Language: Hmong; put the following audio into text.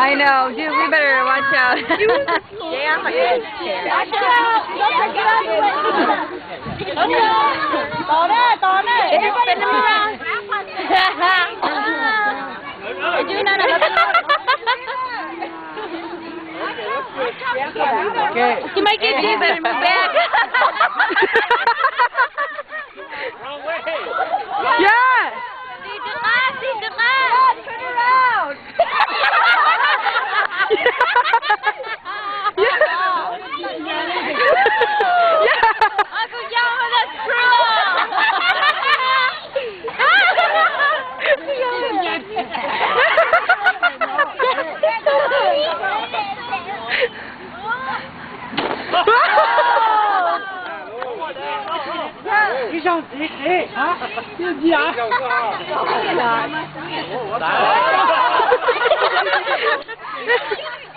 I know, dude, we better watch out. Okay. You might get, you better move back. Yeah. Turn around. Yeah. Uncle Yama, that's cruel. Ib zaug ntxiv, ib zaug ntxiv.